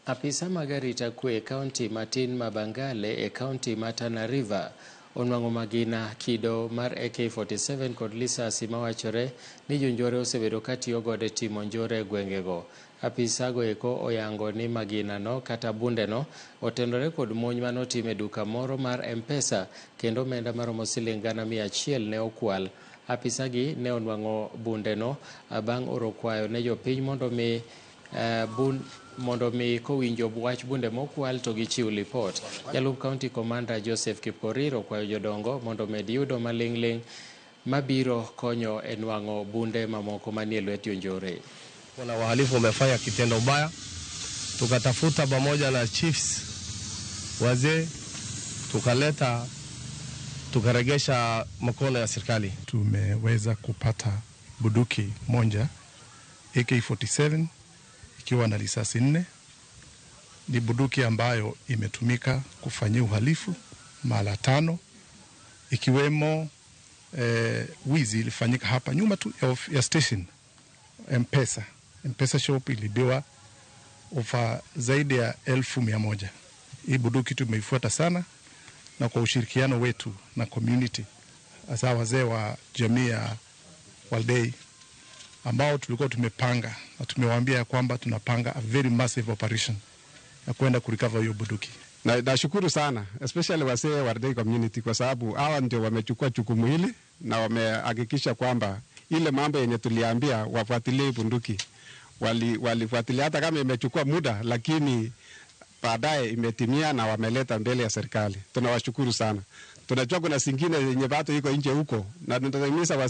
Apisa mag arita kwe e kaunti matin ma Bangale e kaunti ma Tana River onwang'o magina kido mar AK-47 kod lisasi mawachore ni jonjore osebedo katiyo godo e timo njore e gwengego. Apisago eko oyango ni magina no kata bunde no otenore kod monj manotim e duka moro mar M-Pesa kendo omenda maromo siling 100,000 ne okwal. Apisagi ne onwang'o bundeno bang' oro kwayo ne jopiny mondo mi mondo mi kowinjo wach bunde mokwal to gichiw lipot. Jalup County Commander Joseph Kipkorir okwayo jodongo mondo omed yudo maling'ling' mabiro konyo e nwang'o bunde mamoko manie lwet jonjore. Kuna wahalifu wamefanya kitendo baya, tukatafuta pamoja na chiefs wazee, tukaleta tukaregesha mkono ya serikali. Tumeweza kupata bunduki moja AK-47 ikiwa na risasi 4. Ni bunduki ambayo imetumika kufanyia uhalifu mara 5, ikiwemo wizi ilifanyika hapa nyuma tu ya station M-Pesa. M-Pesa shop ilibiwa ofa zaidi ya 100,000. Hii bunduki tumeifuata sana, na kwa ushirikiano wetu na community, hasa wazee wa jamii ya Waldei ambao tulikuwa tumepanga na tumewaambia kwamba tunapanga a very massive operation ya kwenda kurecover hiyo bunduki. Na nashukuru sana especially wazee wa Waldei community kwa sababu hawa ndio wamechukua jukumu hili na wamehakikisha kwamba ile mambo yenye tuliambia wafuatilie bunduki walifuatilia, hata kama imechukua muda, lakini baadaye imetimia na wameleta mbele ya serikali. Tunawashukuru sana. Tunajua kuna zingine yenye bado iko nje huko na tunahimiza